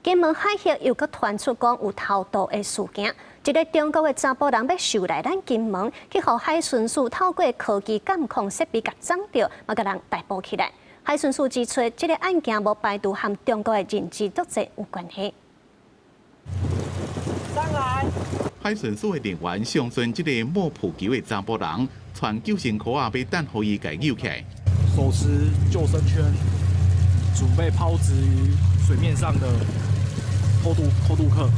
金門海域又閣傳出講有偷渡的事件，一个中國的查埔人欲受來咱金門，去予海巡署透過科技監控設備共掌著，嘛共人逮捕起來。海巡署指出，這个案件無排除和中國的認知作戰有關係。上來。海巡署的人員相信這个摸浮球的查埔人，穿救生褲仔欲等予伊共救起來。手持救生圈，準備拋擲於水面上的偷渡客。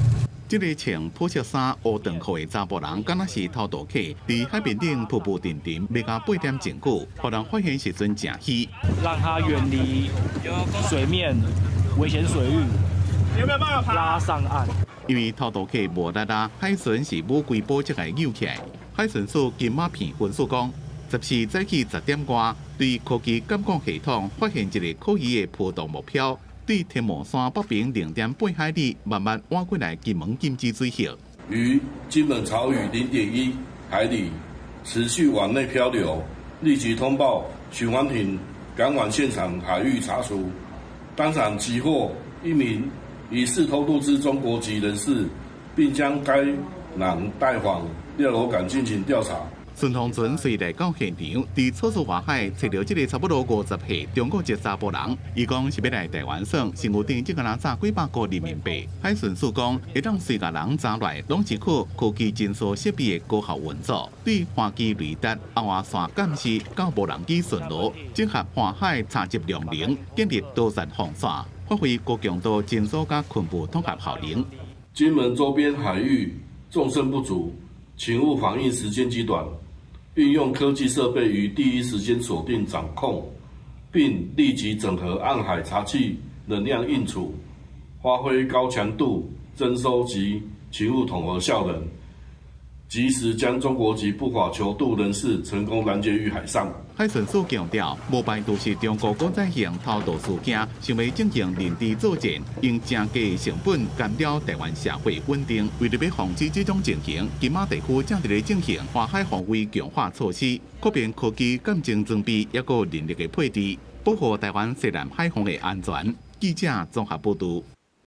這个穿破色衫、烏長褲的查埔人，敢若是偷渡客，佇海面頂浮浮沉沉，欲到八點鐘久，予人發現時陣誠虛。讓他遠離水面危險水域，有沒有辦法拉上岸？因為偷渡客無力啊，海巡是無規波才共救起來。海巡署金馬片分署講，14早起10點外，對科技監控系統發現一个可疑的浮動目標，對天母山北邊0.8海里慢慢倚過來金門禁止水域。於金門潮嶼0.1海里持續往內漂流，立即通報巡防艇趕往現場海域查處，當場擊獲一名疑似偷渡之中國籍人士，並將該男帶返廖羅港進行調查。巡防船隨來到現場，佇草厝外海揣著這个差不多50歲中國籍查埔人，伊講是欲來台灣耍，身軀頂只敢若紮幾百箍人民幣。海巡署講，會當隨共人查來，攏是靠科技偵搜設備的高效運作，對帆機雷達、紅外線監視到無人機巡邏，整合環海查緝量能，建立多層防線，發揮高強度偵搜佮困捕統合效能。金門周邊海域縱深不足，勤務反應時間極短。運用科技設備於第一時間鎖定掌控，並立即整合岸海查緝能量應處，發揮高強度偵搜及勤務統合效能，及時將中國籍不法求渡人士成功攔截於海上。海巡署強調，無排除是中國閣再現偷渡事件，想欲進行認知作戰，用誠低成本干擾台灣社會穩定。為著欲防止這種情形，金馬地區正佇咧進行環海防衛強化措施，擴編科技監偵裝備，抑閣人力的配置，保護台灣西南海防的安全。記者綜合報導。